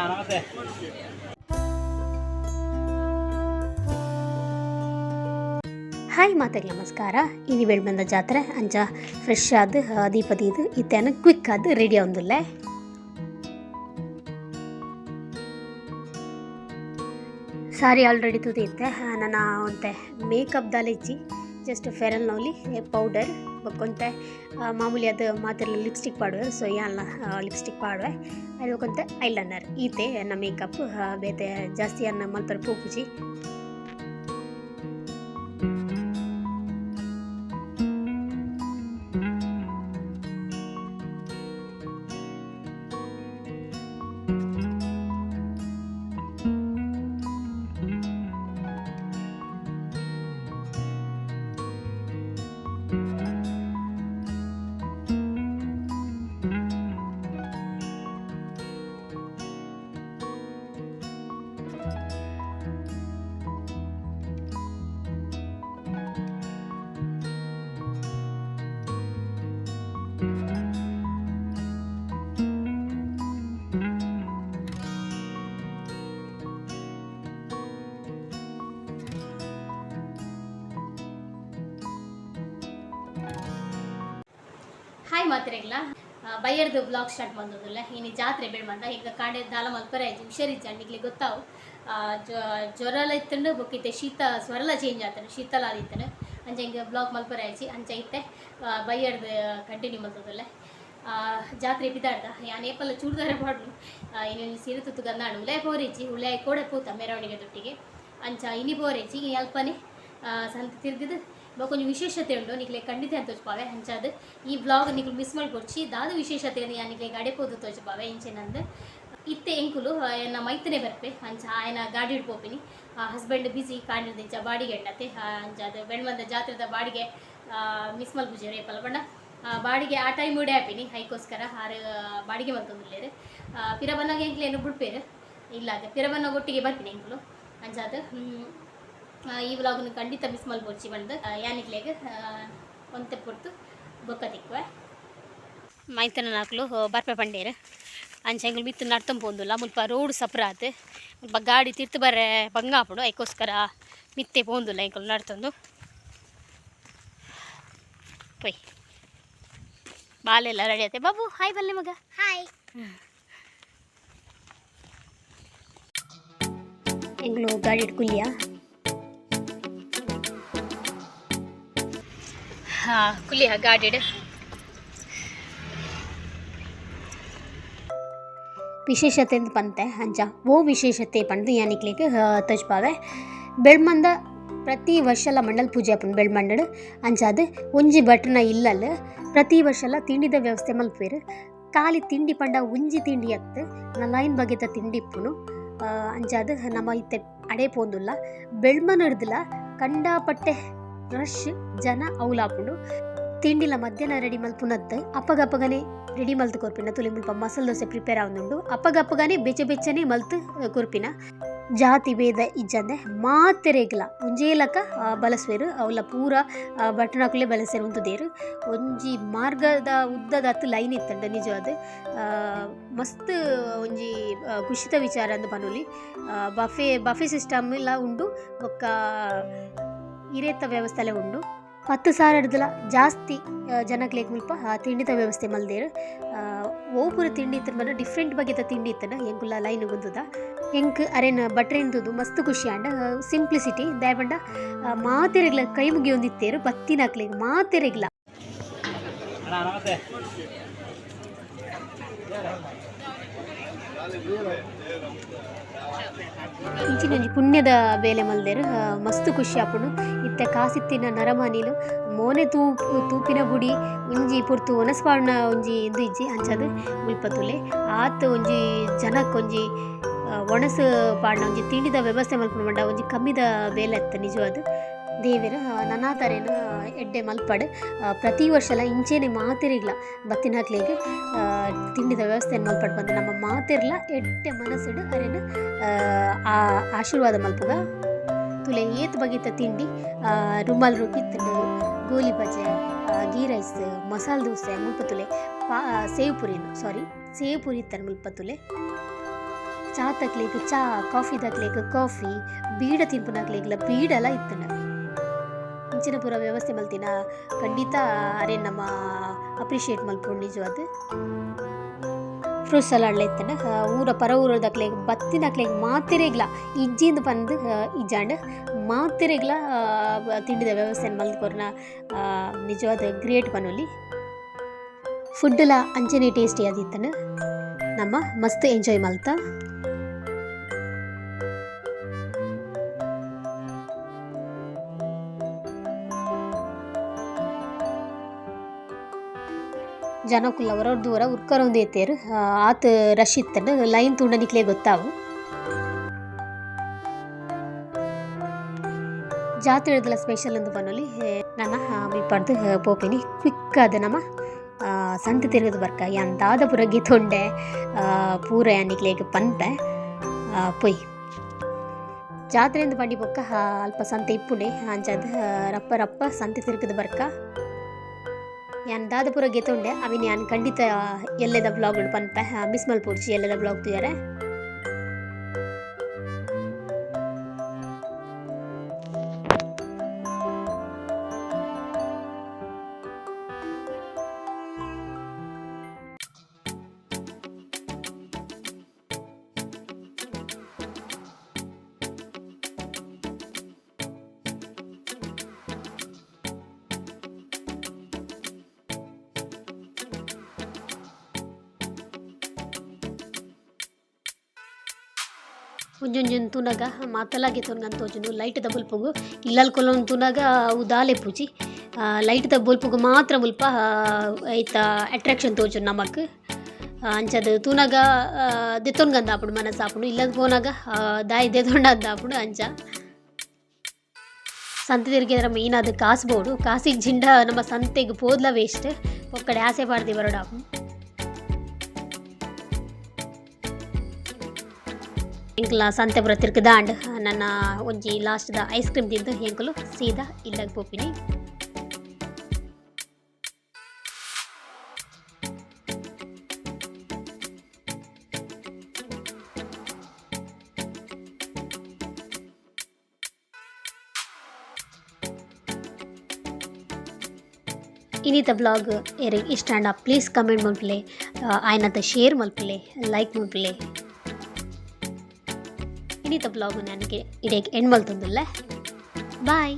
ಅಣ್ಣ ನಮಸ್ತೆ. ಹಾಯ್ ಮಾತೆಗ್ ನಮಸ್ಕಾರ. ಇನಿ ಬೆಳ್ಮಂದ ಜಾತ್ರೆ. ಅಂಚ ಫ್ರೆಶ್ ಆದ್ ದೀಪ ದೀದ್ ಇತ್ತೆನ ಕ್ವಿಕ್ ಆದ್ ರೆಡಿ ಆವೊಂದುಲ್ಲೆ. ಸಾರಿ ಆಲ್ರೆಡಿ ತೂದಿತ್ತೆ. ನನ ಒಂತೆ ಮೇಕಪ್ ದಾಲ ಇಜ್ಜಿ, ಜಸ್ಟ್ ಫೇರ್ ಅಂಡ್ ಲವ್ಲಿ ಪೌಡರ್ ಬೊಕ ಒಂತೆ ಮಾಮೂಲಿ ಅದು ಮಾತೆರ್ಲ ಲಿಪ್ಸ್ಟಿಕ್ ಪಾಡುವೆರ್. ಸೊ ಯಾನ್ಲ ಲಿಪ್ಸ್ಟಿಕ್ ಪಾಡುವೆ. ಐನ ಬೊಕ ಒಂತೆ ಐಲೈನರ್. ಈತೆ ಎನ್ನ ಮೇಕಪ್. ಬೇತೆ ಜಾಸ್ತಿ ಯಾನ್ ಮಲ್ಪರೆ ಪೋಪುಜಿ. ಹಾಯ್ ಮಾತ್ರೆಗ್ಲ. ಬೈಯರ್ದು ಬ್ಲಾಗ್ ಸ್ಟಾರ್ಟ್ ಬಂದದಲ್ಲ. ಇನಿ ಜಾತ್ರೆ ಬೆಳ್ಮಂದ. ಈಗ ಕಾಂಡೆ ದಾಲ ಮಲ್ಪರೆ ಆಯ್ತು. ಹುಷಾರಿಜ್ಜ ನಿಕ್ಲೆ ಗೊತ್ತಾವು. ಜ್ವರಲ ಇತ್ತಂಡು, ಬೊಕ್ಕ ಇತ್ತೆ ಶೀತ ಸ್ವರಲ ಚೇಂಜ್ ಆತಂಡು, ಶೀತಲ ಆದಿತ್ತಂಡು. ಅಂಚ ಹಿಂಗೆ ಬ್ಲಾಗ್ ಮಲ್ಪರೆ ಆಯ್ಚಿ. ಅಂಚ ಇತ್ತೆ ಬೈಯರ್ದು ಕಂಟಿನ್ಯೂ ಮಲ್ತದಲ್ಲ. ಜಾತ್ರೆ ಬಿದಾಡ್ದ. ಯಾನ್ ಏಪಲ್ಲ ಚೂಡಿದಾರ ಪಾಡ್ಲು. ಇನಿ ಸೀರೆ ತುತ್ತು ಗನ್ನಾಡು ಉಲಾಯ್ ಪೋರಿಜ್ಜಿ. ಉಲಾಯ್ ಕೋಡೆ ಪೂತ ಮೆರವಣಿಗೆ ದೊಟ್ಟಿಗೆ. ಅಂಚ ಇನಿ ಪೋರಿಜ್ಜಿ. ಇನಿ ಅಲ್ಪನೆ ಸಂತೆ ತಿರ್ಗಿದು ಬೊಕ ಒಂಜಿ ವಿಶೇಷತೆ ಉಂಡು, ನಿಕ್ಲೆ ಖಂಡಿತ ಅಂತ ತೋಜ್ಪಾವೆ. ಅಂಚಾದ್ ಈ ಬ್ಲಾಗ್ ನಿಕುಲು ಮಿಸ್ ಮಲ್ಪೊಡ್ಚಿ. ದಾದ ವಿಶೇಷತೆ ಯಾನ್ ನಿಕ್ಲೆ ಅಡೆ ಪೋದು ತೋಜ್ಪಾವೆ. ಇಂಚೆನಂದ್ ಇತ್ತೆ ಎಂಕುಲು ಎನ್ನ ಮೈತನೆ ಬರ್ಪೆ. ಅಂಚ ಆಯನ ಗಾಡಿಡ್ ಪೋಪಿನಿ. ಹಸ್ಬೆಂಡ್ ಬಿಸಿ ಕಾಂಡಿರ್ದಿಂಚ ಬಾಡಿಗೆ ಎಣ್ಣತೆ. ಅಂಚಾದ್ ಬೆಣ್ಮಂದ ಜಾತ್ರೆದ ಬಾಡಿಗೆ ಮಿಸ್ ಮಲ್ಪುಜೆರ್ ಏಪಲ ಪಂಡ ಬಾಡಿಗೆ ಆ ಟೈಮ್ ಉಡೆ ಆಪಿನಿ. ಐಕೋಸ್ಕರ ಆರ್ ಬಾಡಿಗೆ ಮಲ್ತೊಂದುಲ್ಲೆರ್. ಪಿರ ಬನ್ನಗ ಎಂಕ್ಲೆನ್ ಬುಡ್ಪೆರ್ ಇಲ್ಲಾಗ. ಪಿರ ಬನ್ನಗ ಒಟ್ಟಿಗೆ ಬರ್ಪಿನಿ ಎಂಕುಲು. ಅಂಚಾದ್ ಈ ವ್ಲಾಗ್ನು ಖಂಡಿತ ಮಿಸ್ ಮಲ್ಪೊಡ್ಚಿ ಪಂದ್ ಯಾನಿಕ್ಲೆಗ್ ಒಂತೆ ಪೊರ್ತು ಬೊಕ್ಕ ತಿಕ್ಕುವೆ. ಮೈತನನಾಕ್ಲು ಬರ್ಪೆ ಪಂಡೇರು. ಅಂಚ ಎಂಕುಲು ಮಿತ್ತ್ ನಡ್ತೊಂದು ಪೋಂದುಲ್ಲ. ಮುಲ್ಪ ರೋಡ್ ಸಪ್ರಾತ್. ಮುಲ್ಪ ಗಾಡಿ ತಿರ್ತು ಬರ್ರೆ ಬಂಗ ಆಪುಂಡು. ಐಕೋಸ್ಕರ ಮಿತ್ತೆ ಪೋಂದುಲ್ಲ ಎಂಕುಲು ನಡ್ತೊಂದು. ಪೊಯ್ ಬಾಲೆಲ್ಲ ರೆಡಿ ಆತೆ. ಬಾಬು, ಹಾಯ್ ಬಲ್ಲೆ ಮಗ. ಹಾಯ್. ಎಂಕುಲು ಗಾಡಿ ಕುಲ್ಲಿಯ. ಹಾ, ಕುಲ್ಲಿಯ ಗಾಡಿಡ್. ವಿಶೇಷತೆ ಅಂತ ಪಂತೆ. ಅಂಚ ಓ ವಿಶೇಷತೆ ಪಂದ್ ಯಾನಿಕ್ಲೆಗ್ ತೋಜ್ಪಾವೆ. ಬೆಳ್ಮಂದ ಪ್ರತಿ ವರ್ಷಲ ಮಂಡಲ ಪೂಜೆ ಆಪುಂಡು ಬೆಳ್ಮಂಡಡ್. ಅಂಚಾದ್ ಒಂಜಿ ಭಟ್ರನ ಇಲ್ಲಲ್ ಪ್ರತಿ ವರ್ಷಲ ತಿಂಡಿದ ವ್ಯವಸ್ಥೆ ಮಲ್ಪುವೆರ್. ಖಾಲಿ ತಿಂಡಿ ಪಂಡ ಒಂಜಿ ತಿಂಡಿ ಅತ್ತ್, ನಲೈನ್ ಬಗೆತ ತಿಂಡಿ ಇಪ್ಪುನು. ಅಂಚಾದ್ ನಮ ಇತ್ತೆ ಅಡೆ ಪೋಂದುಲ್ಲ. ಬೆಳ್ಮನಡ್ದಲ ಕಂಡಾಪಟ್ಟೆ ರಶ್ ಜನ ಅವ್ಲಾಪುಂಡು. ತಿಂಡಿಲ ಮಧ್ಯಾಹ್ನ ರೆಡಿ ಮಲ್ಪುನತ್, ಅಪಗಪಗನೆ ರೆಡಿ ಮಲ್ತ್ ಕೊರ್ಪಿನ. ತುಲಿ ಮುಲ್ಪ ಮಸಾಲೆ ದೋಸೆ ಪ್ರಿಪೇರ್ ಆವೊಂದುಂಡು. ಅಪಗಪಗನೆ ಬೆಚ್ಚ ಬೆಚ್ಚನೆ ಮಲ್ತ್ ಕೊರ್ಪಿನ. ಜಾತಿ ಭೇದ ಇಜ್ಜಂದೆ ಮಾತೆರೆಗ್ಲ ಒಂಜೇ ಲಕ ಬಲಸುವೆರ್. ಅವ್ಲ ಪೂರ ಭಟ್ರನಕುಲೇ ಬಲಸೆರ್ ಉಂತುದೆರ್. ಒಂಜಿ ಮಾರ್ಗದ ಉದ್ದದ ಲೈನ್ ಇತ್ತುಂಡು ನಿಜವಾದ್. ಮಸ್ತ್ ಒಂಜಿ ಖುಷಿತ ವಿಚಾರ ಅಂದ್ ಪನೊಲಿ. ಬಫೆ ಬಫೆ ಸಿಸ್ಟಮ್ ಲ ಉಂಡು. ಬೊಕ್ಕ ಇರೇತ ವ್ಯವಸ್ಥೆಲ ಉಂಡು. 10,000ಡ್ದಲ ಜಾಸ್ತಿ ಜನಕ್ಲೆಗ್ ಮುಲ್ಪ ತಿಂಡಿದ ವ್ಯವಸ್ಥೆ ಮಲ್ದೆರ್. ಒವು ಪೂರ ತಿಂಡಿ ಇತ್ತ್ಂಡ್ ಪಂಡ ಡಿಫ್ರೆಂಟ್ ಬಗೆತ ತಿಂಡಿ ಇತ್ತ್ಂಡ್. ಎಂಕುಲ ಲೈನ್ ಉಂತುದ. ಎಂಕ್ ಅರೆನ ಭಟ್ರೆನ್ ತೂದು ಮಸ್ತ್ ಖುಷಿ ಆಂಡ್. ಸಿಂಪ್ಲಿಸಿಟಿ ದಾಯೆ ಪಂಡ ಮಾತೆರೆಗ್ಲ ಕೈ ಮುಗಿಯೊಂದಿತ್ತೆರ್ ಬತ್ತಿನಕ್ಲೆಗ್ ಮಾತೆರೆಗ್ಲ. ಅಣ್ಣ ನಮಸ್ತೆ. ಇಂಚಿನ ಒಂಜಿ ಪುಣ್ಯದ ಬೇಲೆ ಮಲ್ದೆರ್. ಮಸ್ತ್ ಖುಷಿ ಆಪುಂಡು. ಇತ್ತೆ ಕಾಸಿತ್ತಿನ ನರಮಾನಿಲು ಮೋನೆ ತೂಪಿನ ಬುಡಿ ಒಂಜಿ ಪೊರ್ತು ವನಸ್ ಪಾಡುನ ಒಂಜಿ ಇಂದು ಇಜ್ಜಿ. ಅಂಚಾದ್ ಮುಲ್ಪ ತೂಲೆ ಆತ್ ಒಂಜಿ ಜನಕ್ ಒಂಜಿ ವಣಸ್ ಪಾಡುನ ಒಂಜಿ ತಿಂಡಿದ ವ್ಯವಸ್ಥೆ ಮಲ್ಪುನ ಪಂಡ ಒಂಜಿ ಕಮ್ಮಿದ ಬೇಲೆ ಅತ್ತ್ ನಿಜವಾದ್. ದೇವೆರ್ ನನಾತರೆನ್ ಎಡ್ಡೆ ಮಲ್ಪಡ್. ಪ್ರತಿ ವರ್ಷಲ ಇಂಚೆನೆ ಮಾತೆರೆಗ್ಲ ಬತ್ತಿನಕ್ಲೆಗ್ ತಿಂಡಿದ ವ್ಯವಸ್ಥೆನ್ ಮಲ್ಪಡ್ ಪಂದ್ ನಮ್ಮ ಮಾತೆರ್ಲ ಎಡ್ಡೆ ಮನಸ್ಸುಡ್ ಅರೆನ್ ಆಶೀರ್ವಾದ ಮಲ್ಪುಗ. ತುಲೆ ಏತ್ ಬಗೆತ ತಿಂಡಿ. ರುಮಾಲ್ ರೊಟ್ಟಿ ಇತ್ತುಂಡು, ಗೋಲಿ ಬಜೆ, ಗೀ ರೈಸ್, ಮಸಾಲೆ ದೋಸೆ ಮುಲ್ಪ ತುಲೆ. ಸೇವ್ ಪುರಿ, ಸಾರಿ, ಸೇವ್ ಪುರಿ ಇತ್ತಂಡ್ ಮುಲ್ಪ ತುಲೆ. ಚಾ ತಕ್ಲೆಗ್ ಚಾ, ಕಾಫಿ ದಕ್ಲೆಗ್ ಕಾಫಿ, ಬೀಡ ತಿನ್ಪುನಕ್ಲೆಗ್ಲ ಬೀಡಲ ಇತ್ತುಂಡು. ಇಂಚಿನ ಪೂರ ವ್ಯವಸ್ಥೆ ಮಲ್ತಿನ ಖಂಡಿತ ಅರೆನ್ ನಮ ಅಪ್ರಿಷಿಯೇಟ್ ಮಲ್ಪೊಡು ನಿಜವಾದ್. ಫ್ರೂಟ್ ಸಲಾಡ್ಲ ಇತ್ತುಂಡು. ಊರ ಪರ ಊರದಕ್ಲೆಗ್ ಬತ್ತಿನಕ್ಲೆಗ್ ಮಾತೆರೆಗ್ಲ ಇಜ್ಜಿಂದ್ ಪಂದ್ ಇಜ್ಜಾಂಡ್ ಮಾತೆರೆಗ್ಲ ತಿಂಡಿದ ವ್ಯವಸ್ಥೆನ್ ಮಲ್ತ್ ಕೊರ್ನ ನಿಜವಾದ್ ಗ್ರೇಟ್ ಪನೊಲಿ. ಫುಡ್ಲ ಅಂಚನೆ ಟೇಸ್ಟಿ ಆದಿತ್ತುಂಡು. ನಮ ಮಸ್ತ್ ಎಂಜಾಯ್ ಮಲ್ತ. ಜನಕುಲ್ಲ ಒರರ್ದು ಒರ ಉರ್ಕರೊಂದು ಇತ್ತೆರ್. ಆತ್ ರಶ್ ಇತ್ತುಂಡು. ಲೈನ್ ತೂಂಡ ನಿಕ್ಲೆ ಗೊತ್ತಾವು. ಜಾತ್ರೆದಲ ಸ್ಪೆಷಲ್ ಅಂದ್ ಪನೊಲಿ. ನನ ಮುಲ್ಪರ್ದ್ ಪೋಪಿನಿ ಕ್ವಿಕ್ ಆದ್ ನಮ ಸಂತೆ ತಿರುಗದ್ ಬರ್ಕ. ಯಾನ್ ದಾದ ಪೂರ ಗೆತೊಂಡೆ ಪೂರ ಯಾನ್ ನಿಕ್ಲೆಗ್ ಪನ್ಪೆ ಪೊಯ್. ಜಾತ್ರೆಂದ್ ಪಂಡಿ ಬೊಕ್ಕ ಅಲ್ಪ ಸಂತೆ ಇಪ್ಪುಂಡೆ. ಅಂಚಾದ್ ರಪ್ಪ ರಪ್ಪ ಸಂತೆ ತಿರುಗದ್ ಬರ್ಕ. ಯಾನ್ ದಾದ ಪೂರ ಗೆತೊಂಡೆ ಅವಿನ ಯಾನ್ ಖಂಡಿತ ಎಲ್ಲೆದ ಬ್ಲಾಗ್ ಪನ್ಪೆ. ಮಿಸ್ ಮಲ್ಪೊಡ್ಚಿ ಎಲ್ಲೆದ ಬ್ಲಾಗ್ ತೂಯರೆ. ಒಂಜೊಂಜೊಂದು ತೂನಗ ಮಾತಲ ಗೆತೊನ್ಗಂದ್ ತೋಜುಂಡು. ಲೈಟ್ ದ ಬೊಲ್ಪುಗು ಇಲ್ಲಲ್ ಕುಲ್ಲೊಂದು ತೂನಗ ಅವು ದಾಲೆ ಪೂಜಿ. ಲೈಟ್ ದ ಬೊಲ್ಪುಗು ಮಾತ್ರ ಮುಲ್ಪ ಐತ ಅಟ್ರಾಕ್ಷನ್ ತೋಜುಂಡು ನಮಕ್. ಅಂಚದ ತೂನಗ ದೆತ್ತೊನ್ಗಂದ್ ಆಪುಂಡು ಮನಸ್ ಆಪುಂಡು. ಇಲ್ಲಗ್ ಪೋನಗ ದಾಯಿ ದೆತೊಂಡಂದ್ ಆಪುಂಡು ಅಂಚ. ಸಂತೆ ತಿರ್ಗೆದ್ರ ಮೇನ್ ಆದ್ ಕಾಸ್ ಬೋಡು. ಕಾಸ್ ಇಜ್ಜಿಂಡ ನಮ್ಮ ಸಂತೆಗ್ ಪೋದ್ಲ ವೇಸ್ಟ್. ಪೊಕ್ಕಡೆ ಆಸೆ ಪಾಡ್ದಿ ಬರೊಡಾಪುಂಡು. ಎಂಕುಲ ಸಂತೆ ಪೂರ ತಿರ್ಗ್ ದಾಂಡ್ ನನ ಒಂಜಿ ಲಾಸ್ಟ್ ದ ಐಸ್ ಕ್ರೀಮ್ ತಿಂದು ಎಂಕುಲು ಸೀದಾ ಇಲ್ಲಗ್ ಪೋಪಿನಿ. ಇನಿತ ಬ್ಲಾಗ್ ಎರೆಗ್ ಇಷ್ಟ ಆಂಡ ಪ್ಲೀಸ್ ಕಮೆಂಟ್ ಮಲ್ಪುಲೆ, ಆಯ್ನತ ಶೇರ್ ಮಲ್ಪುಲೆ, ಲೈಕ್ ಮಲ್ಪುಲೆ. ಇನಿತ ಬ್ಲಾಗ್ ನನಗೆ ಇಡೆಗ್ ಎಂಡ್ ಮಲ್ತೊಂದುಲ್ಲೆ. ಬಾಯ್.